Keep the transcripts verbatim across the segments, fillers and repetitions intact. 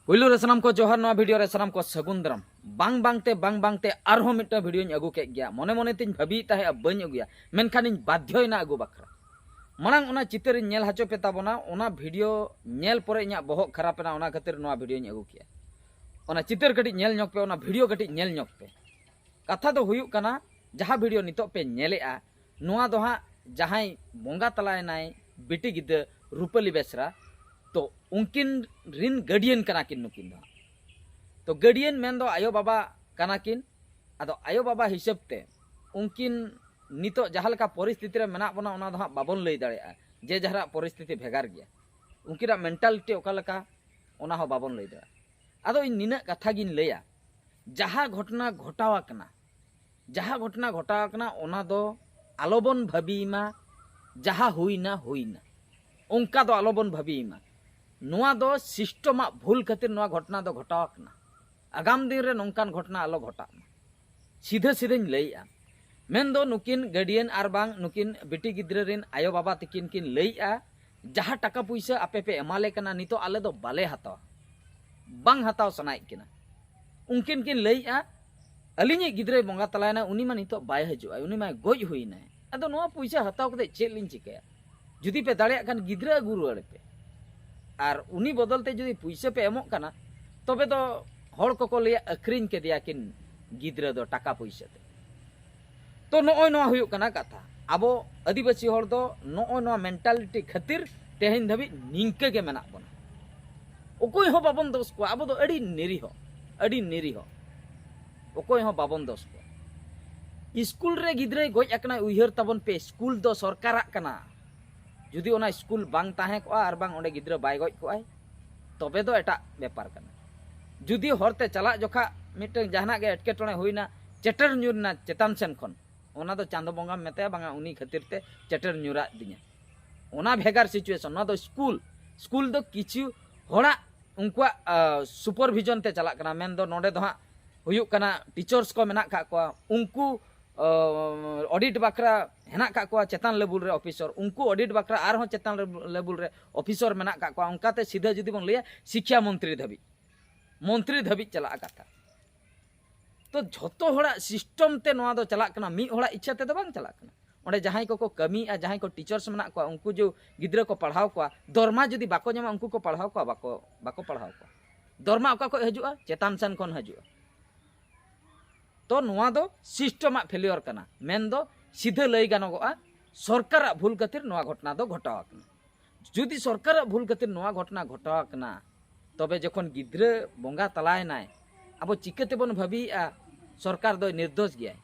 ᱯᱩᱭᱞᱩ ᱨᱮ ᱥᱟᱱᱟᱢ ᱠᱚ ᱡᱚᱦᱟᱨ, ᱱᱚᱣᱟ ᱵᱷᱤᱰᱤᱭᱳ ᱨᱮ ᱥᱟᱱᱟᱢ ᱠᱚ ᱥᱟᱹᱜᱩᱱ ᱫᱟᱨᱟᱢ᱾ ᱵᱟᱝ ᱵᱟᱝ ᱛᱮ, ᱵᱟᱝ ᱵᱟᱝ ᱛᱮ ᱟᱨᱦᱚᱸ ᱢᱤᱫᱴᱟᱝ ᱵᱷᱤᱰᱤᱭᱳᱧ ᱟᱹᱜᱩ ᱠᱮᱫ ᱜᱮᱭᱟ᱾ ᱢᱚᱱᱮ ᱢᱚᱱᱮ ᱛᱤᱧ ᱵᱷᱟᱹᱵᱤᱭᱮᱫ ᱛᱟᱦᱮᱸᱜᱼᱟ ᱵᱟᱹᱧ ᱟᱹᱜᱩᱭᱟ, ᱢᱮᱱᱠᱷᱟᱱᱤᱧ ᱵᱟᱫᱽᱫᱷᱚᱭᱮᱱᱟ ᱟᱹᱜᱩ ᱵᱟᱠᱷᱨᱟ᱾ ᱢᱟᱲᱟᱝ ᱚᱱᱟ ᱪᱤᱛᱟᱹᱨᱤᱧ ᱧᱮᱞ ᱦᱚᱪᱚ ᱯᱮ ᱛᱟᱵᱚᱱᱟ, ᱚᱱᱟ ᱵᱷᱤᱰᱤᱭᱳ ᱧᱮᱞ ᱯᱚᱨᱮ ᱤᱧᱟᱹᱜ ᱵᱚᱦᱚᱜ ᱠᱷᱟᱨᱟᱯ ᱮᱱᱟ, ᱚᱱᱟ ᱠᱷᱟᱹᱛᱤᱨ ᱱᱚᱣᱟ ᱵᱷᱤᱰᱤᱭᱳᱧ ᱟᱹᱜᱩ ᱠᱮᱜᱼᱟ᱾ ᱚᱱᱟ ᱪᱤᱛᱟᱹᱨ ᱠᱟᱹᱴᱤᱡ ᱧᱮᱞ ᱧᱚᱜ ᱯᱮ, ᱚᱱᱟ ᱵᱷᱤᱰᱤᱭᱳ ᱠᱟᱹᱴᱤᱡ ᱧᱮᱞ ᱧᱚᱜ ᱯᱮ᱾ ᱠᱟᱛᱷᱟ ᱫᱚ ᱦᱩᱭᱩᱜ ᱠᱟᱱᱟ, ᱡᱟᱦᱟᱸ ᱵᱷᱤᱰᱤᱭᱳ ᱱᱤᱛᱚᱜ ᱯᱮ ᱧᱮᱞᱮᱜᱼᱟ, ᱱᱚᱣᱟ ᱫᱚ ᱦᱟᱸᱜ ᱡᱟᱦᱟᱸᱭ ᱵᱚᱸᱜᱟ ᱛᱟᱞᱟᱭᱮᱱᱟᱭ ᱵᱤᱴᱤ ᱜᱤᱫᱽᱨᱟᱹ ᱨᱩᱯᱟᱹᱞᱤ ᱵᱮᱥᱨᱟ, ᱛᱚ ᱩᱱᱠᱤᱱ ᱨᱤᱱ ᱜᱟᱨᱰᱤᱭᱟᱱ ᱠᱟᱱᱟ ᱠᱤᱱ ᱱᱩᱠᱤᱱ ᱫᱚ ᱦᱟᱸᱜ᱾ ᱛᱚ ᱜᱟᱨᱰᱤᱭᱟᱱ ᱢᱮᱱᱫᱚ ᱟᱭᱳ ᱵᱟᱵᱟ ᱠᱟᱱᱟ ᱠᱤᱱ᱾ ᱟᱫᱚ ᱟᱭᱳ ᱵᱟᱵᱟ ᱦᱤᱥᱟᱹᱵ ᱛᱮ ᱩᱱᱠᱤᱱ ᱱᱤᱛᱚᱜ ᱡᱟᱦᱟᱸ ᱞᱮᱠᱟ ᱯᱚᱨᱤᱥᱛᱷᱤᱛᱤ ᱨᱮ ᱢᱮᱱᱟᱜ ᱵᱚᱱᱟ, ᱚᱱᱟ ᱫᱚ ᱦᱟᱸᱜ ᱵᱟᱵᱚᱱ ᱞᱟᱹᱭ ᱫᱟᱲᱮᱭᱟᱜᱼᱟ, ᱡᱮ ᱡᱟᱦᱟᱨᱟᱜ ᱯᱚᱨᱤᱥᱛᱷᱤᱛᱤ ᱵᱷᱮᱜᱟᱨ ᱜᱮᱭᱟ᱾ ᱩᱱᱠᱤᱱᱟᱜ ᱢᱮᱱᱴᱟᱞᱤᱴᱤ ᱚᱠᱟ ᱞᱮᱠᱟ, ᱚᱱᱟ ᱦᱚᱸ ᱵᱟᱵᱚᱱ ᱞᱟᱹᱭ ᱫᱟᱲᱮᱭᱟᱜᱼᱟ᱾ ᱟᱫᱚ ᱤᱧ ᱱᱤᱱᱟᱹᱜ ᱠᱟᱛᱷᱟ ᱜᱤᱧ ᱞᱟᱹᱭᱟ, ᱡᱟᱦᱟᱸ ᱜᱷᱚᱴᱚᱱᱟ ᱜᱷᱚᱴᱟᱣ ᱟᱠᱟᱱᱟ, ᱡᱟᱦᱟᱸ ᱜᱷᱚᱴᱚᱱᱟ ᱜᱷᱚᱴᱟᱣ ᱟᱠᱟᱱᱟ, ᱚᱱᱟ ᱫᱚ ᱟᱞᱚᱵᱚᱱ ᱵᱷᱟᱹᱵᱤᱭ ᱢᱟ᱾ ᱡᱟᱦᱟᱸ ᱦᱩᱭᱱᱟ, ᱦᱩᱭᱱᱟ, ᱚᱱᱠᱟ ᱫᱚ ᱟᱞᱚᱵᱚᱱ ᱵᱷᱟᱹᱵᱤᱭ ᱢᱟ᱾ ᱱᱚᱣᱟ ᱫᱚ ᱥᱤᱥᱴᱚᱢᱟᱜ ᱵᱷᱩᱞ ᱠᱷᱟᱹᱛᱤᱨ ᱱᱚᱣᱟ ᱜᱷᱚᱴᱚᱱᱟ ᱫᱚ ᱜᱷᱚᱴᱟᱣ ᱟᱠᱟᱱᱟ᱾ ᱟᱜᱟᱢ ᱫᱤᱱ ᱨᱮ ᱱᱚᱝᱠᱟᱱ ᱜᱷᱚᱴᱚᱱᱟ ᱟᱞᱚ ᱜᱷᱚᱴᱟᱜ ᱢᱟ᱾ ᱥᱤᱫᱷᱟᱹ ᱥᱤᱫᱷᱟᱹᱧ ᱞᱟᱹᱭᱮᱜᱼᱟ, ᱢᱮᱱᱫᱚ ᱱᱩᱠᱤᱱ ᱜᱟᱨᱰᱤᱭᱟᱱ ᱟᱨ ᱵᱟᱝ ᱱᱩᱠᱤᱱ ᱵᱤᱴᱤ ᱜᱤᱫᱽᱨᱟᱹ ᱨᱤᱱ ᱟᱭᱳ ᱵᱟᱵᱟ ᱛᱤᱠᱤᱱ ᱠᱤᱱ ᱞᱟᱹᱭᱮᱜᱼᱟ, ᱡᱟᱦᱟᱸ ᱴᱟᱠᱟ ᱯᱩᱭᱥᱟᱹ ᱟᱯᱮ ᱯᱮ ᱮᱢᱟᱞᱮ ᱠᱟᱱᱟ, ᱱᱤᱛᱚᱜ ᱟᱞᱮ ᱫᱚ ᱵᱟᱞᱮ ᱦᱟᱛᱟᱣᱟ, ᱵᱟᱝ ᱦᱟᱛᱟᱣ ᱥᱟᱱᱟᱭᱮᱫ ᱠᱤᱱᱟ᱾ ᱩᱱᱠᱤᱱ ᱠᱤᱱ ᱞᱟᱹᱭᱮᱜᱼᱟ, ᱟᱹᱞᱤᱧᱤᱡ ᱜᱤᱫᱽᱨᱟᱹᱭ ᱵᱚᱸᱜᱟ ᱛᱟᱞᱟᱭᱮᱱᱟ, ᱩᱱᱤ ᱢᱟ ᱱᱤᱛᱚᱜ ᱵᱟᱭ ᱦᱤᱡᱩᱜᱼᱟ, ᱩᱱᱤ ᱢᱟᱭ ᱜᱚᱡ ᱦᱩᱭᱱᱟᱭ᱾ ᱟᱫᱚ ᱱᱚᱣᱟ ᱯᱩᱭᱥᱟᱹ ᱦᱟᱛᱟᱣ ᱠᱟᱛᱮ ᱪᱮᱫ ᱞᱤᱧ ᱪᱤᱠᱟᱹᱭᱟ? ᱡᱩᱫᱤ ᱯᱮ ᱫᱟᱲᱮᱭᱟᱜ ᱠᱷᱟᱱ ᱜᱤᱫᱽᱨᱟᱹ ᱟᱹᱜᱩ ᱨᱩᱣᱟᱹᱲ ᱯᱮ᱾ ᱟᱨ ᱩᱱᱤ ᱵᱚᱫᱚᱞ ᱛᱮ ᱡᱩᱫᱤ ᱯᱩᱭᱥᱟᱹ ᱯᱮ ᱮᱢᱚᱜ ᱠᱟᱱᱟ, ᱛᱚᱵᱮ ᱫᱚ ᱦᱚᱲ ᱠᱚᱠᱚ ᱞᱟᱹᱭᱟ ᱟᱹᱠᱷᱨᱤᱧ ᱠᱮᱫᱮᱭᱟ ᱠᱤᱱ ᱜᱤᱫᱽᱨᱟᱹ ᱫᱚ ᱴᱟᱠᱟ ᱯᱩᱭᱥᱟᱹ ᱛᱮ᱾ ᱛᱚ ᱱᱚᱜᱼᱚᱭ ᱱᱚᱣᱟ ᱦᱩᱭᱩᱜ ᱠᱟᱱᱟ ᱠᱟᱛᱷᱟ᱾ ᱟᱵᱚ ᱟᱹᱫᱤᱵᱟᱹᱥᱤ ᱦᱚᱲ ᱫᱚ ᱱᱚᱜᱼᱚᱭ ᱱᱚᱣᱟ ᱢᱮᱱᱴᱟᱞᱤᱴᱤ ᱠᱷᱟᱹᱛᱤᱨ ᱛᱮᱦᱮᱧ ᱫᱷᱟᱹᱵᱤᱡ ᱱᱤᱝᱠᱟᱹ ᱜᱮ ᱢᱮᱱᱟᱜ ᱵᱚᱱᱟ᱾ ᱚᱠᱚᱭ ᱦᱚᱸ ᱵᱟᱵᱚᱱ ᱫᱳᱥ ᱠᱚᱣᱟ, ᱟᱵᱚ ᱫᱚ ᱟᱹᱰᱤ ᱱᱤᱨᱤᱦᱚ, ᱟᱹᱰᱤ ᱱᱤᱨᱤᱦᱚ᱾ ᱚᱠᱚᱭ ᱦᱚᱸ ᱵᱟᱵᱚᱱ ᱫᱳᱥ ᱠᱚᱣᱟ᱾ ᱥᱠᱩᱞ ᱨᱮ ᱜᱤᱫᱽᱨᱟᱹᱭ ᱜᱚᱡ ᱟᱠᱟᱱᱟᱭ, ᱩᱭᱦᱟᱹᱨ ᱛᱟᱵᱚᱱ ᱯᱮ, ᱥᱠᱩᱞ ᱫᱚ ᱥᱚᱨᱠᱟᱨᱟᱜ ᱠᱟᱱᱟ᱾ ᱡᱩᱫᱤ ᱚᱱᱟ ᱥᱠᱩᱞ ᱵᱟᱝ ᱛᱟᱦᱮᱸ ᱠᱚᱜᱼᱟ ᱟᱨ ᱵᱟᱝ ᱚᱸᱰᱮ ᱜᱤᱫᱽᱨᱟᱹ ᱵᱟᱭ ᱜᱚᱡ ᱠᱚᱜᱼᱟᱭ, ᱛᱚᱵᱮ ᱫᱚ ᱮᱴᱟᱜ ᱵᱮᱯᱟᱨ ᱠᱟᱱᱟ᱾ ᱡᱩᱫᱤ ᱦᱚᱨᱛᱮ ᱪᱟᱞᱟᱜ ᱡᱚᱠᱷᱟ ᱢᱤᱫᱴᱟᱝ ᱡᱟᱦᱟᱱᱟᱜ ᱜᱮ ᱮᱴᱠᱮᱴᱚᱬᱮ ᱦᱩᱭᱱᱟ, ᱪᱮᱴᱮᱨ ᱧᱩᱨ ᱮᱱᱟ ᱪᱮᱛᱟᱱ ᱥᱮᱱ ᱠᱷᱚᱱ, ᱚᱱᱟ ᱫᱚ ᱪᱟᱸᱫᱚ ᱵᱚᱸᱜᱟᱢ ᱢᱮᱛᱟᱭᱟ, "ᱵᱟᱝᱟ, ᱩᱱᱤ ᱠᱷᱟᱹᱛᱤᱨ ᱛᱮ ᱪᱮᱴᱮᱨ ᱧᱩᱨᱟᱜ ᱫᱤᱧᱟ, ᱚᱱᱟ ᱵᱷᱮᱜᱟᱨ ᱥᱤᱪᱩᱭᱮᱥᱚᱱ᱾" ᱱᱚᱣᱟ ᱫᱚ ᱥᱠᱩᱞ, ᱥᱠᱩᱞ ᱫᱚ ᱠᱤᱪᱷᱩ ᱦᱚᱲᱟᱜ ᱩᱱᱠᱩᱣᱟᱜ ᱥᱩᱯᱟᱨᱵᱷᱤᱡᱚᱱ ᱛᱮ ᱪᱟᱞᱟᱜ ᱠᱟᱱᱟ᱾ ᱢᱮᱱᱫᱚ ᱱᱚᱰᱮ ᱫᱚ ᱦᱟᱸᱜ ᱦᱩᱭᱩᱜ ᱠᱟᱱᱟ, ᱴᱤᱪᱟᱨᱥ ᱠᱚ ᱢᱮᱱᱟᱜ ᱟᱠᱟᱫ ᱠᱚᱣᱟ, ᱩᱱᱠᱩ ᱚᱰᱤᱴ ᱵᱟᱠᱷᱨᱟ ᱦᱮᱱᱟᱜ ᱟᱠᱟᱫ ᱠᱚᱣᱟ ᱪᱮᱛᱟᱱ ᱞᱮᱵᱩᱞ ᱨᱮ ᱚᱯᱷᱤᱥᱚᱨ, ᱩᱱᱠᱩ ᱚᱰᱤᱴ ᱵᱟᱠᱷᱨᱟ ᱟᱨᱦᱚᱸ ᱪᱮᱛᱟᱱ ᱞᱮᱵᱩᱞ ᱨᱮ ᱚᱯᱷᱤᱥᱚᱨ ᱢᱮᱱᱟᱜ ᱟᱠᱟᱫ ᱠᱚᱣᱟ᱾ ᱚᱱᱠᱟᱛᱮ ᱥᱤᱫᱷᱟᱹ ᱡᱩᱫᱤ ᱵᱚᱱ ᱞᱟᱹᱭᱟ, ᱥᱤᱠᱠᱷᱟ ᱢᱚᱱᱛᱨᱤ ᱫᱷᱟᱹᱵᱤᱡ ᱢᱚᱱᱛᱨᱤ ᱫᱷᱟᱹᱵᱤᱡ ᱪᱟᱞᱟᱜᱼᱟ ᱠᱟᱛᱷᱟ᱾ ᱛᱚ ᱡᱷᱚᱛᱚ ᱦᱚᱲᱟᱜ ᱥᱤᱥᱴᱚᱢ ᱛᱮ ᱱᱚᱣᱟ ᱫᱚ ᱪᱟᱞᱟᱜ ᱠᱟᱱᱟ, ᱢᱤᱫ ᱦᱚᱲᱟᱜ ᱤᱪᱪᱷᱟ ᱛᱮᱫᱚ ᱵᱟᱝ ᱪᱟᱞᱟᱜ ᱠᱟᱱᱟ᱾ ᱚᱸᱰᱮ ᱡᱟᱦᱟᱸᱭ ᱠᱚᱠᱚ ᱠᱟᱹᱢᱤᱭᱮᱫᱼᱟ, ᱡᱟᱦᱟᱸᱭ ᱠᱚ ᱴᱤᱪᱟᱨᱥ ᱢᱮᱱᱟᱜ ᱠᱚᱣᱟ, ᱩᱱᱠᱩ ᱡᱮ ᱜᱤᱫᱽᱨᱟᱹ ᱠᱚ ᱯᱟᱲᱦᱟᱣ ᱠᱚᱣᱟ, ᱫᱚᱨᱢᱟ ᱡᱩᱫᱤ ᱵᱟᱠᱚ ᱧᱟᱢᱟ, ᱩᱱᱠᱩ ᱠᱚ ᱯᱟᱲᱦᱟᱣ ᱠᱚᱣᱟ? ᱵᱟᱠᱚ, ᱵᱟᱠᱚ ᱯᱟᱲᱦᱟᱣ ᱠᱚᱣᱟ᱾ ᱫᱚᱨᱢᱟ ᱚᱠᱟ ᱠᱷᱚᱱ ᱦᱤᱡᱩᱜᱼᱟ? ᱪᱮᱛᱟᱱ ᱥᱮᱱ ᱠᱷᱚᱱ ᱦᱤᱡᱩᱜᱼᱟ᱾ ᱛᱚ ᱱᱚᱣᱟ ᱫᱚ ᱥᱤᱥᱴᱚᱢᱟᱜ ᱯᱷᱮᱞᱤᱭᱚᱨ ᱠᱟᱱᱟ, ᱢᱮᱱᱫᱚ ᱥᱤᱫᱷᱟᱹ ᱞᱟᱹᱭ ᱜᱟᱱᱚᱜᱚᱜᱼᱟ ᱥᱚᱨᱠᱟᱨᱟᱜ ᱵᱷᱩᱞ ᱠᱷᱟᱹᱛᱤᱨ ᱱᱚᱣᱟ ᱜᱷᱚᱴᱚᱱᱟ ᱫᱚ ᱜᱷᱚᱴᱟᱣ ᱟᱠᱟᱱᱟ᱾ ᱡᱩᱫᱤ ᱥᱚᱨᱠᱟᱨᱟᱜ ᱵᱷᱩᱞ ᱠᱷᱟᱹᱛᱤᱨ ᱱᱚᱣᱟ ᱜᱷᱚᱴᱚᱱᱟ ᱜᱷᱚᱴᱟᱣ ᱟᱠᱟᱱᱟ, ᱛᱚᱵᱮ ᱡᱚᱠᱷᱚᱱ ᱜᱤᱫᱽᱨᱟᱹ ᱵᱚᱸᱜᱟ ᱛᱟᱞᱟᱭᱮᱱᱟᱭ, ᱟᱵᱚ ᱪᱤᱠᱟᱹ ᱛᱮᱵᱚᱱ ᱵᱷᱟᱹᱵᱤᱭᱮᱫᱼᱟ ᱥᱚᱨᱠᱟᱨ ᱫᱚᱭ ᱱᱤᱨᱫᱳᱥ ᱜᱮᱭᱟᱭ,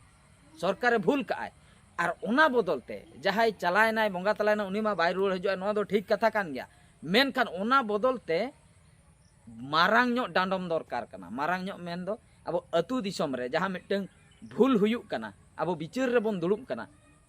ᱥᱚᱨᱠᱟᱨᱮ ᱵᱷᱩᱞ ᱠᱟᱜᱼᱟᱭ? ᱟᱨ ᱚᱱᱟ ᱵᱚᱫᱚᱞ ᱛᱮ ᱡᱟᱦᱟᱸᱭ ᱪᱟᱞᱟᱭᱮᱱᱟᱭ, ᱵᱚᱸᱜᱟ ᱛᱟᱞᱟᱭᱮᱱᱟ, ᱩᱱᱤ ᱢᱟ ᱵᱟᱭ ᱨᱩᱣᱟᱹᱲ ᱦᱤᱡᱩᱜᱼᱟ, ᱱᱚᱣᱟ ᱫᱚ ᱴᱷᱤᱠ ᱠᱟᱛᱷᱟ ᱠᱟᱱ ᱜᱮᱭᱟ᱾ ᱢᱮᱱᱠᱷᱟᱱ ᱚᱱᱟ ᱵᱚᱫᱚᱞ ᱛᱮ ᱢᱟᱨᱟᱝ ᱧᱚᱜ ᱰᱟᱸᱰᱚᱢ ᱫᱚᱨᱠᱟᱨ ᱠᱟᱱᱟ᱾ ᱢᱟᱨᱟᱝ ᱧᱚᱜ ᱢᱮᱱᱫᱚ ᱟᱵᱚ ᱟᱹᱛᱩ ᱫᱤᱥᱚᱢ ᱨᱮ ᱡᱟᱦᱟᱸ ᱢᱤᱫᱴᱟᱝ ᱵᱷᱩᱞ ᱦᱩᱭᱩᱜ ᱠᱟᱱᱟ, ᱟᱵᱚ ᱵᱤᱪᱟᱹᱨ ᱨᱮᱵᱚᱱ ᱫᱩᱲᱩᱵ ᱠᱟᱱᱟ,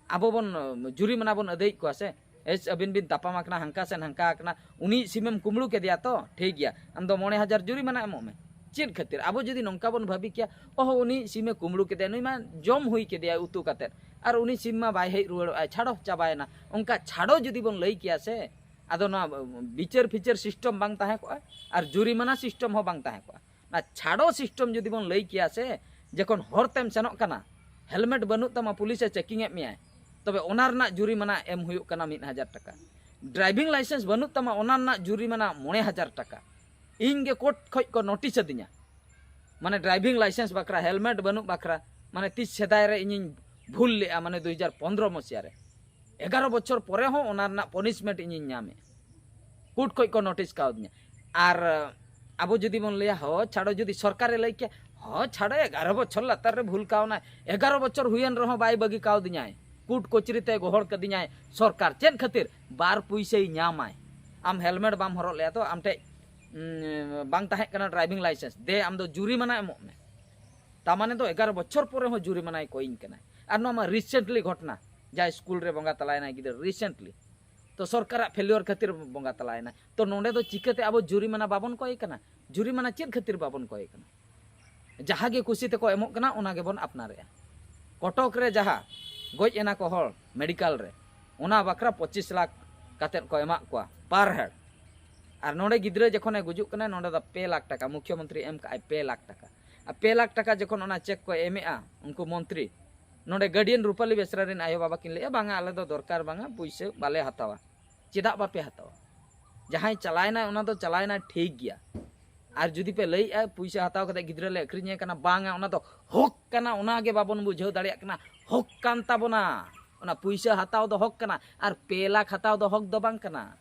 ᱟᱵᱚ ᱵᱚᱱ, ᱡᱩᱨᱤᱢᱟᱱᱟ ᱵᱚᱱ ᱟᱹᱫᱟᱹᱭᱮᱫ ᱠᱚᱣᱟ ᱥᱮ, ᱮᱥ, ᱟᱹᱵᱤᱱ ᱵᱤᱱ ᱛᱟᱯᱟᱢ ᱟᱠᱟᱱᱟ, ᱦᱟᱱᱠᱟ ᱥᱮᱱ ᱦᱟᱱᱠᱟ ᱟᱠᱟᱱᱟ, ᱩᱱᱤ ᱥᱤᱢᱮᱢ ᱠᱩᱢᱵᱽᱲᱩ ᱠᱮᱫᱮᱭᱟ ᱛᱚ, ᱴᱷᱤᱠ ᱜᱮᱭᱟ, ᱟᱢ ᱫᱚ ᱢᱚᱬᱮ ᱦᱟᱡᱟᱨ ᱡᱩᱨᱤᱢᱟᱱᱟ ᱮᱢᱚᱜ ᱢᱮ᱾ ᱪᱮᱫ ᱠᱷᱟᱹᱛᱤᱨ? ᱟᱵᱚ ᱡᱩᱫᱤ ᱱᱚᱝᱠᱟ ᱵᱚᱱ ᱵᱷᱟᱹᱵᱤ ᱠᱮᱭᱟ, ᱚᱦᱚ, ᱩᱱᱤ ᱥᱤᱢᱮ ᱠᱩᱢᱵᱽᱲᱩ ᱠᱮᱫᱮᱭᱟ, ᱱᱩᱭ ᱢᱟ ᱡᱚᱢ ᱦᱩᱭ ᱠᱮᱫᱮᱭᱟ ᱩᱛᱩ ᱠᱟᱛᱮᱫ, ᱟᱨ ᱩᱱᱤ ᱥᱤᱢ ᱢᱟ ᱵᱟᱭ ᱦᱮᱡ ᱨᱩᱣᱟᱹᱲᱚᱜᱼᱟᱭ, ᱪᱷᱟᱲᱚ ᱪᱟᱵᱟᱭᱮᱱᱟ, ᱚᱱᱠᱟ ᱪᱷᱟᱲᱚ ᱡᱩᱫᱤ ᱵᱚᱱ ᱞᱟᱹᱭ ᱠᱮᱭᱟ ᱥᱮ, ᱟᱫᱚ ᱱᱚᱣᱟ ᱵᱤᱪᱟᱹᱨ ᱯᱷᱤᱪᱟᱹᱨ ᱥᱤᱥᱴᱮᱢ ᱵᱟᱝ ᱛᱟᱦᱮᱸ ᱠᱚᱜᱼᱟ, ᱟᱨ ᱡᱩᱨᱤᱢᱟᱱᱟ ᱥᱤᱥᱴᱮᱢ ᱦᱚᱸ ᱵᱟᱝ ᱛᱟᱦᱮᱸ ᱠᱚᱜᱼᱟ᱾ ᱚᱱᱟ ᱪᱷᱟᱲᱚ ᱥᱤᱥᱴᱮᱢ ᱡᱩᱫᱤ ᱵᱚᱱ ᱞᱟᱹᱭ ᱠᱮᱭᱟ ᱥᱮ, ᱡᱚᱠᱷᱚᱱ ᱦᱚᱨ ᱛᱮᱢ ᱥᱮᱱᱚᱜ ᱠᱟᱱᱟ, ᱦᱮᱞᱢᱮᱴ ᱵᱟᱹᱱᱩᱜ ᱛᱟᱢᱟ, ᱯᱩᱞᱤᱥᱮ ᱪᱮᱠᱤᱝ ᱮᱫ ᱢᱮᱭᱟᱭ, ᱛᱚᱵᱮ ᱚᱱᱟ ᱨᱮᱱᱟᱜ ᱡᱩᱨᱤᱢᱟᱱᱟ ᱮᱢ ᱦᱩᱭᱩᱜ ᱠᱟᱱᱟ ᱢᱤᱫ ᱦᱟᱡᱟᱨ ᱴᱟᱠᱟ᱾ ᱰᱨᱟᱭᱵᱷᱤᱝ ᱞᱟᱭᱥᱮᱱᱥ ᱵᱟᱹᱱᱩᱜ ᱛᱟᱢᱟ, ᱚᱱᱟ ᱨᱮᱱᱟᱜ ᱡᱩᱨᱤᱢᱟᱱᱟ ᱢᱚᱬᱮ ᱦᱟᱡᱟᱨ ᱴᱟᱠᱟ᱾ ᱤᱧ ᱜᱮ ᱠᱳᱨᱴ ᱠᱷᱚᱡ ᱠᱚ ᱱᱳᱴᱤᱥ ᱟᱹᱫᱤᱧᱟ, ᱢᱟᱱᱮ ᱰᱨᱟᱭᱵᱷᱤᱝ ᱞᱟᱭᱥᱮᱱᱥ ᱵᱟᱠᱷᱨᱟ, ᱦᱮᱞᱢᱮᱴ ᱵᱟᱹᱱᱩᱜ ᱵᱟᱠᱷᱨᱟ, ᱢᱟᱱᱮ ᱛᱤᱥ ᱥᱮᱫᱟᱭ ᱨᱮ ᱤᱧᱤᱧ ᱵᱷᱩᱞ ᱞᱮᱜᱼᱟ, ᱢᱟᱱᱮ ᱫᱩ ᱦᱟᱡᱟᱨ ᱯᱚᱱᱨᱚ ᱢᱚᱥᱤᱦᱟ ᱨᱮ᱾ ᱮᱜᱟᱨᱚ ᱵᱚᱪᱷᱚᱨ ᱯᱚᱨᱮ ᱦᱚᱸ ᱚᱱᱟ ᱨᱮᱱᱟᱜ ᱯᱚᱱᱤᱥᱢᱮᱱᱴ ᱤᱧᱤᱧ ᱧᱟᱢᱮᱜᱼᱟ, ᱠᱳᱨᱴ ᱠᱷᱚᱡ ᱠᱚ ᱱᱳᱴᱤᱥ ᱠᱟᱣᱫᱤᱧᱟ᱾ ᱟᱨ ᱟᱵᱚ ᱡᱩᱫᱤ ᱵᱚᱱ ᱞᱟᱹᱭᱟ, ᱦᱚᱸ ᱪᱷᱟᱲᱚ, ᱡᱩᱫᱤ ᱥᱚᱨᱠᱟᱨᱮ ᱞᱟᱹᱭ ᱠᱮᱭᱟ, ᱦᱚᱸ ᱪᱷᱟᱲᱚ, ᱮᱜᱟᱨᱚ ᱵᱚᱪᱷᱚᱨ ᱞᱟᱛᱟᱨ ᱨᱮ ᱵᱷᱩᱞ ᱠᱟᱣᱱᱟᱭ, ᱮᱜᱟᱨᱚ ᱵᱚᱪᱷᱚᱨ ᱦᱩᱭᱮᱱ ᱨᱮᱦᱚᱸ ᱵᱟᱭ ᱵᱟᱹᱜᱤ ᱠᱟᱣᱫᱤᱧᱟᱭ, ᱠᱳᱨᱴ ᱠᱚᱪᱨᱤ ᱛᱮ ᱜᱚᱦᱚᱲ ᱠᱟᱫᱤᱧᱟᱭ ᱥᱚᱨᱠᱟᱨ᱾ ᱪᱮᱫ ᱠᱷᱟᱹᱛᱤᱨ? ᱵᱟᱨ ᱯᱩᱭᱥᱟᱹᱭ ᱧᱟᱢᱟᱭ᱾ ᱟᱢ ᱦᱮᱞᱢᱮᱴ ᱵᱟᱢ ᱦᱚᱨᱚᱜ ᱞᱮᱜᱼᱟ ᱛᱚ, ᱟᱢ ᱴᱷᱮᱡ, ᱩᱸ, ᱵᱟᱝ ᱛᱟᱦᱮᱸ ᱠᱟᱱᱟ ᱰᱨᱟᱭᱵᱷᱤᱝ ᱞᱟᱭᱥᱮᱱᱥ, ᱫᱮ ᱟᱢ ᱫᱚ ᱡᱩᱨᱤᱢᱟᱱᱟ ᱮᱢᱚᱜ ᱢᱮ᱾ ᱛᱟ ᱢᱟᱱᱮ ᱫᱚ ᱮᱜᱟᱨᱚ ᱵᱚᱪᱷᱚᱨ ᱯᱚᱨᱮ ᱦᱚᱸ ᱡᱩᱨᱤᱢᱟᱱᱟᱭ ᱠᱚᱭᱤᱧ ᱠᱟᱱᱟᱭ᱾ ᱟᱨ ᱱᱚᱣᱟ ᱢᱟ ᱨᱤᱥᱮᱱᱴᱞᱤ ᱜᱷᱚᱴᱚᱱᱟ, ᱡᱟᱦᱟᱸᱭ ᱥᱠᱩᱞ ᱨᱮ ᱵᱚᱸᱜᱟ ᱛᱟᱞᱟᱭᱮᱱᱟᱭ ᱜᱤᱫᱟᱹᱨ, ᱨᱤᱥᱮᱱᱴᱞᱤ᱾ ᱛᱚ ᱥᱚᱨᱠᱟᱨᱟᱜ ᱯᱷᱮᱞᱤᱭᱚᱨ ᱠᱷᱟᱹᱛᱤᱨ ᱵᱚᱸᱜᱟ ᱛᱟᱞᱟᱭᱮᱱᱟ᱾ ᱛᱚ ᱱᱚᱸᱰᱮ ᱫᱚ ᱪᱤᱠᱟᱹᱛᱮ ᱟᱵᱚ ᱡᱩᱨᱤᱢᱟᱱᱟ ᱵᱟᱵᱚᱱ ᱠᱚᱭ ᱠᱟᱱᱟ? ᱡᱩᱨᱤᱢᱟᱱᱟ ᱪᱮᱫ ᱠᱷᱟᱹᱛᱤᱨ ᱵᱟᱵᱚᱱ ᱠᱚᱭ ᱠᱟᱱᱟ? ᱡᱟᱦᱟᱸ ᱜᱮ ᱠᱩᱥᱤ ᱛᱮᱠᱚ ᱮᱢᱚᱜ ᱠᱟᱱᱟ, ᱚᱱᱟ ᱜᱮᱵᱚᱱ ᱟᱯᱱᱟᱨᱮᱜᱼᱟ᱾ ᱠᱚᱴᱚᱠ ᱨᱮ ᱡᱟᱦᱟᱸ ᱜᱚᱡ ᱮᱱᱟ ᱠᱚ ᱦᱚᱲ ᱢᱮᱰᱤᱠᱟᱞ ᱨᱮ, ᱚᱱᱟ ᱵᱟᱠᱷᱨᱟ ᱯᱚᱸᱪᱤᱥ ᱞᱟᱠᱷ ᱠᱟᱛᱮᱫ ᱠᱚ ᱮᱢᱟᱜ ᱠᱚᱣᱟ per head᱾ ᱟᱨ ᱱᱚᱰᱮ ᱜᱤᱫᱽᱨᱟᱹ ᱡᱚᱠᱷᱚᱱᱮ ᱜᱩᱡᱩᱜ ᱠᱟᱱᱟ, ᱱᱚᱰᱮ ᱫᱚ ᱯᱮ ᱞᱟᱠᱷ ᱴᱟᱠᱟ, ᱢᱩᱠᱷᱭᱚᱢᱚᱱᱛᱨᱤ ᱮᱢ ᱠᱟᱜᱼᱟᱭ ᱯᱮ ᱞᱟᱠᱷ ᱴᱟᱠᱟ᱾ ᱟᱨ ᱯᱮ ᱞᱟᱠᱷ ᱴᱟᱠᱟ ᱡᱚᱠᱷᱚᱱ ᱚᱱᱟ ᱪᱮᱠ ᱠᱚ ᱮᱢᱮᱜᱼᱟ ᱩᱱᱠᱩ ᱢᱚᱱᱛᱨᱤ, ᱱᱚᱰᱮ ᱜᱟᱨᱰᱤᱭᱟᱱ ᱨᱩᱯᱟᱞᱤ ᱵᱮᱥᱨᱟ ᱨᱮᱱ ᱟᱭᱳ ᱵᱟᱵᱟ ᱠᱤᱱ ᱞᱟᱹᱭᱮᱜᱼᱟ, "ᱵᱟᱝᱟ, ᱟᱞᱮ ᱫᱚ ᱫᱚᱨᱠᱟᱨ ᱵᱟᱝᱟ, ᱯᱩᱭᱥᱟᱹ ᱵᱟᱞᱮ ᱦᱟᱛᱟᱣᱟ᱾" ᱪᱮᱫᱟᱜ ᱵᱟᱯᱮ ᱦᱟᱛᱟᱣᱟ? ᱡᱟᱦᱟᱸᱭ ᱪᱟᱞᱟᱣᱮᱱᱟᱭ, ᱚᱱᱟ ᱫᱚ ᱪᱟᱞᱟᱣᱮᱱᱟᱭ, ᱴᱷᱤᱠ ᱜᱮᱭᱟ᱾ ᱟᱨ ᱡᱩᱫᱤ ᱯᱮ ᱞᱟᱹᱭᱮᱜᱼᱟ ᱯᱩᱭᱥᱟᱹ ᱦᱟᱛᱟᱣ ᱠᱟᱛᱮ ᱜᱤᱫᱽᱨᱟᱹ ᱞᱮ ᱟᱹᱠᱷᱨᱤᱧᱮ ᱠᱟᱱᱟ, ᱵᱟᱝᱟ, ᱚᱱᱟ ᱫᱚ ᱦᱚᱠ ᱠᱟᱱᱟ, ᱚᱱᱟ ᱜᱮ ᱵᱟᱵᱚᱱ ᱵᱩᱡᱷᱟᱹᱣ ᱫᱟᱲᱮᱭᱟᱜ ᱠᱟᱱᱟ᱾ ᱦᱚᱠ ᱠᱟᱱ ᱛᱟᱵᱚᱱᱟ, ᱚᱱᱟ ᱯᱩᱭᱥᱟᱹ ᱦᱟᱛᱟᱣ ᱫᱚ ᱦᱚᱠ ᱠᱟᱱᱟ, ᱟᱨ ᱯᱮ ᱞᱟᱠᱷ ᱦᱟᱛᱟᱣ ᱫᱚ ᱦᱚᱠ ᱫᱚ ᱵᱟᱝ ᱠᱟᱱᱟ᱾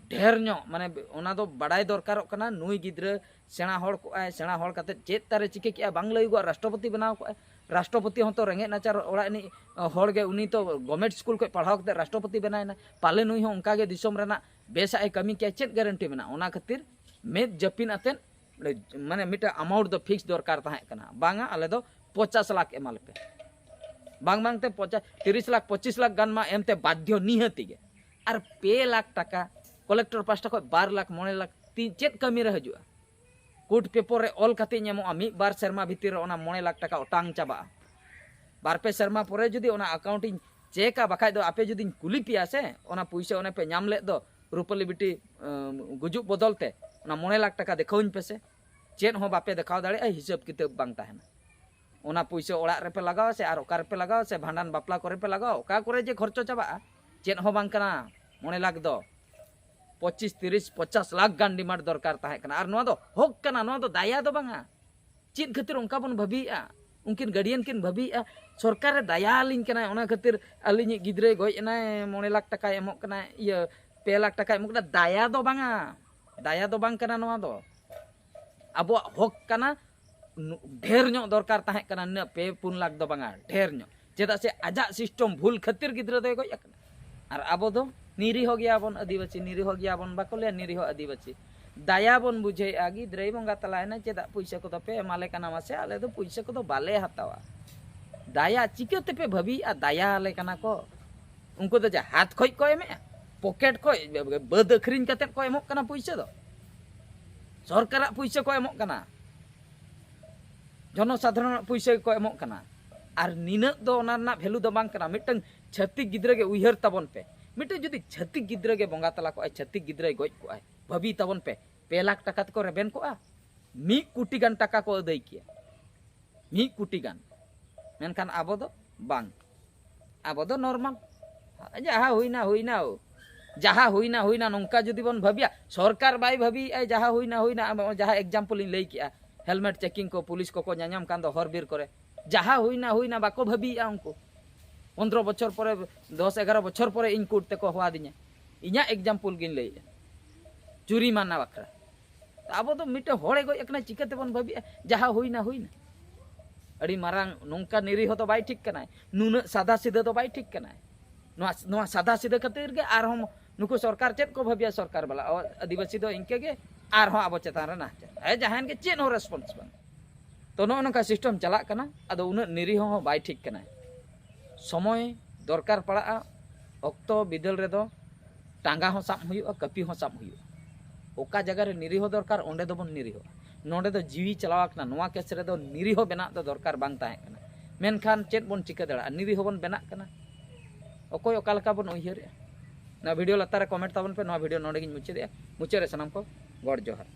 ᱰᱷᱮᱨ ᱧᱚᱜ, ᱢᱟᱱᱮ, ᱚᱱᱟ ᱫᱚ ᱵᱟᱰᱟᱭ ᱫᱚᱨᱠᱟᱨᱚᱜ ᱠᱟᱱᱟ, ᱱᱩᱭ ᱜᱤᱫᱽᱨᱟᱹ ᱥᱮᱬᱟ ᱦᱚᱲ ᱠᱚᱜᱼᱟᱭ, ᱥᱮᱬᱟ ᱦᱚᱲ ᱠᱟᱛᱮ ᱪᱮᱫ ᱛᱟᱨᱮ ᱪᱤᱠᱟᱹ ᱠᱮᱜᱼᱟ, ᱵᱟᱝ ᱞᱟᱹᱭᱚᱜᱼᱟ, ᱨᱟᱥᱴᱨᱚᱯᱚᱛᱤ ᱵᱮᱱᱟᱣ ᱠᱚᱜᱼᱟᱭ᱾ ᱨᱟᱥᱴᱨᱚᱯᱚᱛᱤ ᱦᱚᱸᱛᱚ ᱨᱮᱸᱜᱮᱡ ᱱᱟᱪᱟᱨ ᱚᱲᱟᱜ ᱨᱤᱱᱤᱡ ᱦᱚᱲ ᱜᱮ, ᱩᱱᱤ ᱛᱚ ᱜᱚᱵᱷᱢᱮᱱᱴ ᱥᱠᱩᱞ ᱠᱷᱚᱱ ᱯᱟᱲᱦᱟᱣ ᱠᱟᱛᱮ ᱨᱟᱥᱴᱨᱚᱯᱚᱛᱤ ᱵᱮᱱᱟᱣᱮᱱᱟ, ᱯᱟᱞᱮ ᱱᱩᱭ ᱦᱚᱸ ᱚᱱᱠᱟ ᱜᱮ ᱫᱤᱥᱚᱢ ᱨᱮᱱᱟᱜ ᱵᱮᱥᱟᱜ ᱮ ᱠᱟᱹᱢᱤ ᱠᱮᱭᱟ, ᱪᱮᱫ ᱜᱟᱨᱮᱱᱴᱤ ᱢᱮᱱᱟᱜᱼᱟ? ᱚᱱᱟ ᱠᱷᱟᱹᱛᱤᱨ ᱢᱮᱫ ᱡᱟᱹᱯᱤᱫ ᱟᱛᱮᱫ ᱢᱟᱱᱮ ᱢᱤᱫᱴᱟᱝ ᱟᱢᱟᱣᱩᱱᱴ ᱫᱚ ᱯᱷᱤᱠᱥ ᱫᱚᱨᱠᱟᱨ ᱛᱟᱦᱮᱸ ᱠᱟᱱᱟ, ᱵᱟᱝᱟ, ᱟᱞᱮ ᱫᱚ ᱯᱚᱪᱟᱥ ᱞᱟᱠᱷ ᱮᱢᱟ ᱞᱮᱯᱮ, ᱵᱟᱝ ᱵᱟᱝᱛᱮ ᱯᱚᱪᱟᱥ, ᱛᱤᱨᱤᱥ ᱞᱟᱠᱷ, ᱯᱚᱸᱪᱤᱥ ᱞᱟᱠᱷ ᱜᱟᱱ ᱢᱟ ᱮᱢᱛᱮ ᱵᱟᱫᱽᱫᱷᱚ ᱱᱤᱦᱟᱹᱛᱤ ᱜᱮ᱾ ᱟᱨ ᱯᱮ ᱞᱟᱠᱷ ᱴᱟᱠᱟ ᱠᱚᱞᱮᱠᱴᱚᱨ ᱯᱟᱥᱴᱟ ᱠᱷᱚᱱ ᱵᱟᱨ ᱞᱟᱠᱷ, ᱢᱚᱬᱮ ᱞᱟᱠᱷ, ᱛᱤ-, ᱪᱮᱫ ᱠᱟᱹᱢᱤ ᱨᱮ ᱦᱤᱡᱩᱜᱼᱟ? ᱠᱳᱨᱴ ᱯᱮᱯᱚᱨ ᱨᱮ ᱚᱞ ᱠᱟᱛᱮᱧ ᱮᱢᱚᱜᱼᱟ, ᱢᱤᱫ ᱵᱟᱨ ᱥᱮᱨᱢᱟ ᱵᱷᱤᱛᱤᱨ ᱨᱮ ᱚᱱᱟ ᱢᱚᱬᱮ ᱞᱟᱠᱷ ᱴᱟᱠᱟ ᱚᱴᱟᱝ ᱪᱟᱵᱟᱜᱼᱟ᱾ ᱵᱟᱨ ᱯᱮ ᱥᱮᱨᱢᱟ ᱯᱚᱨᱮ ᱡᱩᱫᱤ ᱚᱱᱟ ᱟᱠᱟᱣᱩᱱᱴ ᱤᱧ ᱪᱮᱠᱟ, ᱵᱟᱠᱷᱟᱡ ᱫᱚ ᱟᱯᱮ ᱡᱩᱫᱤᱧ ᱠᱩᱞᱤ ᱯᱮᱭᱟ ᱥᱮ, ᱚᱱᱟ ᱯᱩᱭᱥᱟᱹ ᱚᱱᱮ ᱯᱮ ᱧᱟᱢ ᱞᱮᱫ ᱫᱚ ᱨᱩᱯᱟᱹᱞᱤ ᱵᱤᱴᱤ, ᱟᱸ, ᱜᱩᱡᱩᱜ ᱵᱚᱫᱚᱞ ᱛᱮ, ᱚᱱᱟ ᱢᱚᱬᱮ ᱞᱟᱠᱷ ᱴᱟᱠᱟ ᱫᱮᱠᱷᱟᱣᱟᱹᱧ ᱯᱮᱥᱮ, ᱪᱮᱫ ᱦᱚᱸ ᱵᱟᱯᱮ ᱫᱮᱠᱷᱟᱣ ᱫᱟᱲᱮᱭᱟᱜᱼᱟ, ᱦᱤᱥᱟᱹᱵ ᱠᱤᱛᱟᱹᱵ ᱵᱟᱝ ᱛᱟᱦᱮᱱᱟ᱾ ᱚᱱᱟ ᱯᱩᱭᱥᱟᱹ ᱚᱲᱟᱜ ᱨᱮᱯᱮ ᱞᱟᱜᱟᱣᱟ ᱥᱮ ᱟᱨ ᱚᱠᱟ ᱨᱮᱯᱮ ᱞᱟᱜᱟᱣᱟ ᱥᱮ ᱵᱷᱟᱸᱰᱟᱱ ᱵᱟᱯᱞᱟ ᱠᱚᱨᱮ ᱯᱮ ᱞᱟᱜᱟᱣᱟ, ᱚᱠᱟ ᱠᱚᱨᱮ ᱡᱮ ᱠᱷᱚᱨᱪᱚ ᱪᱟᱵᱟᱜᱼᱟ, ᱪᱮᱫ ᱦᱚᱸ ᱵᱟᱝ ᱠᱟᱱᱟ᱾ ᱢᱚᱬᱮ ᱞᱟᱠᱷ ᱫᱚ ᱯᱚᱸᱪᱤᱥ, ᱛᱤᱨᱤᱥ, ᱯᱚᱪᱟᱥ ᱞᱟᱠᱷ ᱜᱟᱱ ᱰᱤᱢᱟᱱᱰ ᱫᱚᱨᱠᱟᱨ ᱛᱟᱦᱮᱸ ᱠᱟᱱᱟ᱾ ᱟᱨ ᱱᱚᱣᱟ ᱫᱚ ᱦᱚᱠ ᱠᱟᱱᱟ, ᱱᱚᱣᱟ ᱫᱚ ᱫᱟᱭᱟ ᱫᱚ ᱵᱟᱝᱟ᱾ ᱪᱮᱫ ᱠᱷᱟᱹᱛᱤᱨ ᱚᱱᱠᱟ ᱵᱚᱱ ᱵᱷᱟᱹᱵᱤᱭᱮᱫᱼᱟ? ᱩᱱᱠᱤᱱ ᱜᱟᱨᱰᱤᱭᱟᱱ ᱠᱤᱱ ᱵᱷᱟᱹᱵᱤᱭᱮᱫᱼᱟ, ᱥᱚᱨᱠᱟᱨᱮ ᱫᱟᱭᱟ ᱟᱹᱞᱤᱧ ᱠᱟᱱᱟᱭ, ᱚᱱᱟ ᱠᱷᱟᱹᱛᱤᱨ ᱟᱹᱞᱤᱧᱤᱡ ᱜᱤᱫᱽᱨᱟᱹᱭ ᱜᱚᱡ ᱮᱱᱟᱭ, ᱢᱚᱬᱮ ᱞᱟᱠᱷ ᱴᱟᱠᱟᱭ ᱮᱢᱚᱜ ᱠᱟᱱᱟ, ᱤᱭᱟᱹ, ᱯᱮ ᱞᱟᱠᱷ ᱴᱟᱠᱟᱭ ᱮᱢᱚᱜ ᱠᱟᱱᱟ᱾ ᱫᱟᱭᱟ ᱫᱚ ᱵᱟᱝᱟ, ᱫᱟᱭᱟ ᱫᱚ ᱵᱟᱝ ᱠᱟᱱᱟ ᱱᱚᱣᱟ ᱫᱚ᱾ ᱟᱵᱚᱣᱟᱜ ᱦᱚᱠ ᱠᱟᱱᱟ, ᱱᱩ-, ᱰᱷᱮᱨ ᱧᱚᱜ ᱫᱚᱨᱠᱟᱨ ᱛᱟᱦᱮᱸ ᱠᱟᱱᱟ, ᱱᱤᱱᱟᱹᱜ ᱯᱮ ᱯᱩᱱ ᱞᱟᱠᱷ ᱫᱚ ᱵᱟᱝᱟ, ᱰᱷᱮᱨ ᱧᱚᱜ᱾ ᱪᱮᱫᱟᱜ ᱥᱮ ᱟᱡᱟᱜ ᱥᱤᱥᱴᱚᱢ ᱵᱷᱩᱞ ᱠᱷᱟᱹᱛᱤᱨ ᱜᱤᱫᱽᱨᱟᱹ ᱫᱚᱭ ᱜᱚᱡ ᱟᱠᱟᱱᱟ᱾ ᱟᱨ ᱟᱵᱚ ᱫᱚ ᱱᱤᱨᱤᱦᱚ ᱜᱮᱭᱟᱵᱚᱱ ᱟᱹᱫᱤᱵᱟᱹᱥᱤ, ᱱᱤᱨᱤᱦᱚ ᱜᱮᱭᱟᱵᱚᱱ, ᱵᱟᱠᱚ ᱞᱟᱹᱭᱟ ᱱᱤᱨᱤᱦᱚ ᱟᱹᱫᱤᱵᱟᱹᱥᱤ᱾ ᱫᱟᱭᱟ ᱵᱚᱱ ᱵᱩᱡᱷᱟᱹᱣᱮᱫᱼᱟ, ᱜᱤᱫᱽᱨᱟᱹᱭ ᱵᱚᱸᱜᱟ ᱛᱟᱞᱟᱭᱮᱱᱟ, ᱪᱮᱫᱟᱜ ᱯᱩᱭᱥᱟᱹ ᱠᱚᱫᱚ ᱯᱮ ᱮᱢᱟᱞᱮ ᱠᱟᱱᱟ ᱢᱟᱥᱮ, ᱟᱞᱮ ᱫᱚ ᱯᱩᱭᱥᱟᱹ ᱠᱚᱫᱚ ᱵᱟᱞᱮ ᱦᱟᱛᱟᱣᱟ᱾ ᱫᱟᱭᱟ ᱪᱤᱠᱟᱹ ᱛᱮᱯᱮ ᱵᱷᱟᱹᱵᱤᱭᱮᱫᱼᱟ, ᱫᱟᱭᱟ ᱟᱞᱮ ᱠᱟᱱᱟ ᱠᱚ? ᱩᱱᱠᱩ ᱫᱚ ᱡᱟ ᱦᱟᱛ ᱠᱷᱚᱡ ᱠᱚ ᱮᱢᱮᱜᱼᱟ, ᱯᱚᱠᱮᱴ ᱠᱷᱚᱡ, ᱵᱟᱹᱫᱽ ᱟᱹᱠᱷᱨᱤᱧ ᱠᱟᱛᱮᱫ ᱠᱚ ᱮᱢᱚᱜ ᱠᱟᱱᱟ ᱯᱩᱭᱥᱟᱹ ᱫᱚ, ᱥᱚᱨᱠᱟᱨᱟᱜ ᱯᱩᱭᱥᱟᱹ ᱠᱚ ᱮᱢᱚᱜ ᱠᱟᱱᱟ, ᱡᱚᱱᱚᱥᱟᱫᱷᱟᱨᱚᱱᱟᱜ ᱯᱩᱭᱥᱟᱹ ᱜᱮᱠᱚ ᱮᱢᱚᱜ ᱠᱟᱱᱟ᱾ ᱟᱨ ᱱᱤᱱᱟᱹᱜ ᱫᱚ ᱚᱱᱟ ᱨᱮᱱᱟᱜ ᱵᱷᱮᱞᱩ ᱫᱚ ᱵᱟᱝ ᱠᱟᱱᱟ᱾ ᱢᱤᱫᱴᱟᱝ ᱪᱷᱟᱹᱛᱤᱠ ᱜᱤᱫᱽᱨᱟᱹ ᱜᱮ ᱩᱭᱦᱟᱹᱨ ᱛᱟᱵᱚᱱ ᱯᱮ, ᱢᱤᱫᱴᱟᱝ ᱡᱩᱫᱤ ᱪᱷᱟᱹᱛᱤᱠ ᱜᱤᱫᱽᱨᱟᱹ ᱜᱮ ᱵᱚᱸᱜᱟ ᱛᱟᱞᱟ ᱠᱚᱜᱼᱟᱭ, ᱪᱷᱟᱹᱛᱤᱠ ᱜᱤᱫᱽᱨᱟᱹᱭ ᱜᱚᱡ ᱠᱚᱜᱼᱟᱭ, ᱵᱷᱟᱹᱵᱤ ᱛᱟᱵᱚᱱ ᱯᱮ, ᱯᱮ ᱞᱟᱠᱷ ᱴᱟᱠᱟ ᱛᱮᱠᱚ ᱨᱮᱵᱮᱱ ᱠᱚᱜᱼᱟ, ᱢᱤᱫ ᱠᱳᱴᱤ ᱜᱟᱱ ᱴᱟᱠᱟ ᱠᱚ ᱟᱹᱫᱟᱹᱭ ᱠᱮᱭᱟ, ᱢᱤᱫ ᱠᱳᱴᱤ ᱜᱟᱱ᱾ ᱢᱮᱱᱠᱷᱟᱱ ᱟᱵᱚ ᱫᱚ ᱵᱟᱝ, ᱟᱵᱚ ᱫᱚ ᱱᱚᱨᱢᱟᱞ, ᱡᱟᱦᱟᱸ ᱦᱩᱭᱱᱟ ᱦᱩᱭᱱᱟ, ᱳ, ᱡᱟᱦᱟᱸ ᱦᱩᱭᱱᱟ ᱦᱩᱭᱱᱟ, ᱱᱚᱝᱠᱟ ᱡᱩᱫᱤ ᱵᱚᱱ ᱵᱷᱟᱹᱵᱤᱭᱟ, ᱥᱚᱨᱠᱟᱨ ᱵᱟᱭ ᱵᱷᱟᱹᱵᱤᱭᱮᱫᱼᱟ, ᱡᱟᱦᱟᱸ ᱦᱩᱭᱱᱟ ᱦᱩᱭᱱᱟ᱾ ᱟᱢ ᱡᱟᱦᱟᱸ ᱮᱠᱡᱟᱢᱯᱚᱞ ᱤᱧ ᱞᱟᱹᱭ ᱠᱮᱜᱼᱟ, ᱦᱮᱞᱢᱮᱴ ᱪᱮᱠᱤᱝ ᱠᱚ, ᱯᱩᱞᱤᱥ ᱠᱚᱠᱚ ᱧᱟᱧᱟᱢ ᱠᱟᱱ ᱫᱚ ᱦᱚᱨ ᱵᱤᱨ ᱠᱚᱨᱮ, ᱡᱟᱦᱟᱸ ᱦᱩᱭᱱᱟ ᱦᱩᱭᱱᱟ, ᱵᱟᱠᱚ ᱵᱷᱟᱹᱵᱤᱭᱮᱫᱼᱟ ᱩᱱᱠᱩ᱾ ᱯᱚᱱᱫᱽᱨᱚ ᱵᱚᱪᱷᱚᱨ ᱯᱚᱨᱮ, ᱫᱚᱥ ᱮᱜᱟᱨᱚ ᱵᱚᱪᱷᱚᱨ ᱯᱚᱨᱮ ᱤᱧ ᱠᱳᱨᱴ ᱛᱮᱠᱚ ᱦᱚᱦᱚᱣᱟᱫᱤᱧᱟ, ᱤᱧᱟᱹᱜ ᱮᱠᱡᱟᱢᱯᱚᱞ ᱜᱤᱧ ᱞᱟᱹᱭᱮᱫᱼᱟ, ᱡᱩᱨᱤᱢᱟᱱᱟ ᱵᱟᱠᱷᱨᱟ᱾ ᱟᱵᱚ ᱫᱚ ᱢᱤᱫᱴᱮᱱ ᱦᱚᱲᱮ ᱜᱚᱡ ᱟᱠᱟᱱᱟ, ᱪᱤᱠᱟᱹ ᱛᱮᱵᱚᱱ ᱵᱷᱟᱹᱵᱤᱜᱼᱟ? ᱡᱟᱦᱟᱸ ᱦᱩᱭᱱᱟ ᱦᱩᱭᱱᱟ᱾ ᱟᱹᱰᱤ ᱢᱟᱨᱟᱝ ᱱᱚᱝᱠᱟ ᱱᱤᱨᱤᱦᱚ ᱫᱚ ᱵᱟᱭ ᱴᱷᱤᱠ ᱠᱟᱱᱟᱭ, ᱱᱩᱱᱟᱹᱜ ᱥᱟᱫᱟ ᱥᱤᱫᱷᱟᱹ ᱫᱚ ᱵᱟᱭ ᱴᱷᱤᱠ ᱠᱟᱱᱟᱭ᱾ ᱱᱚᱣᱟ, ᱱᱚᱣᱟ ᱥᱟᱫᱟ ᱥᱤᱫᱷᱟᱹ ᱠᱷᱟᱹᱛᱤᱨ ᱜᱮ ᱟᱨᱦᱚᱸ ᱱᱩᱠᱩ ᱥᱚᱨᱠᱟᱨ ᱪᱮᱫ ᱠᱚ ᱵᱷᱟᱹᱵᱤᱭᱟ? ᱥᱚᱨᱠᱟᱨ ᱵᱟᱞᱟ, ᱚ, ᱟᱹᱫᱤᱵᱟᱹᱥᱤ ᱫᱚ ᱤᱱᱠᱟᱹ ᱜᱮ, ᱟᱨᱦᱚᱸ ᱟᱵᱚ ᱪᱮᱛᱟᱱ ᱨᱮ ᱱᱟᱦᱟᱪᱟᱨ᱾ ᱦᱮᱸ, ᱡᱟᱦᱟᱸᱭ ᱜᱮ ᱪᱮᱫ ᱦᱚᱸ ᱨᱮᱥᱯᱚᱱᱥ ᱵᱟᱝ᱾ ᱛᱚ, ᱱᱚᱜᱼᱚ ᱱᱚᱝᱠᱟ ᱥᱤᱥᱴᱮᱢ ᱪᱟᱞᱟᱜ ᱠᱟᱱᱟ᱾ ᱟᱫᱚ ᱩᱱᱟᱹᱜ ᱱᱤᱨᱤᱦᱚ ᱦᱚᱸ ᱵᱟᱭ ᱴᱷᱤᱠ ᱠᱟᱱᱟᱭ᱾ ᱥᱚᱢᱚᱭ ᱫᱚᱨᱠᱟᱨ ᱯᱟᱲᱟᱜᱼᱟ, ᱚᱠᱛᱚ ᱵᱤᱫᱟᱹᱞ ᱨᱮᱫᱚ ᱴᱟᱸᱜᱟ ᱦᱚᱸ ᱥᱟᱵ ᱦᱩᱭᱩᱜᱼᱟ, ᱠᱟᱹᱯᱤ ᱦᱚᱸ ᱥᱟᱵ ᱦᱩᱭᱩᱜᱼᱟ᱾ ᱚᱠᱟ ᱡᱟᱭᱜᱟ ᱨᱮ ᱱᱤᱨᱤᱦᱚ ᱫᱚᱨᱠᱟᱨ, ᱚᱸᱰᱮ ᱫᱚᱵᱚᱱ ᱱᱤᱨᱤᱦᱚᱜᱼᱟ᱾ ᱱᱚᱸᱰᱮ ᱫᱚ ᱡᱤᱣᱤ ᱪᱟᱞᱟᱣ ᱟᱠᱟᱱᱟ, ᱱᱚᱣᱟ ᱠᱮᱥ ᱨᱮᱫᱚ ᱱᱤᱨᱤᱦᱚ ᱵᱮᱱᱟᱜ ᱫᱚ ᱫᱚᱨᱠᱟᱨ ᱵᱟᱝ ᱛᱟᱦᱮᱸ ᱠᱟᱱᱟ᱾ ᱢᱮᱱᱠᱷᱟᱱ ᱪᱮᱫ ᱵᱚᱱ ᱪᱤᱠᱟᱹ ᱫᱟᱲᱮᱭᱟᱜᱼᱟ? ᱱᱤᱨᱤᱦᱚ ᱵᱚᱱ ᱵᱮᱱᱟᱜ ᱠᱟᱱᱟ᱾ ᱚᱠᱚᱭ ᱚᱠᱟ ᱞᱮᱠᱟ ᱵᱚᱱ ᱩᱭᱦᱟᱹᱨᱮᱜᱼᱟ? ᱱᱚᱣᱟ ᱵᱷᱤᱰᱤᱭᱳ ᱞᱟᱛᱟᱨ ᱨᱮ ᱠᱚᱢᱮᱱᱴ ᱛᱟᱵᱚᱱ ᱯᱮ᱾ ᱱᱚᱣᱟ ᱵᱷᱤᱰᱤᱭᱳ ᱱᱚᱸᱰᱮ ᱜᱤᱧ ᱢᱩᱪᱟᱹᱫᱮᱜᱼᱟ᱾ ᱢᱩᱪᱟᱹᱫ ᱨᱮ ᱥᱟᱱᱟᱢ ᱠᱚ ᱜᱚᱰ ᱡᱚᱦᱟᱨ᱾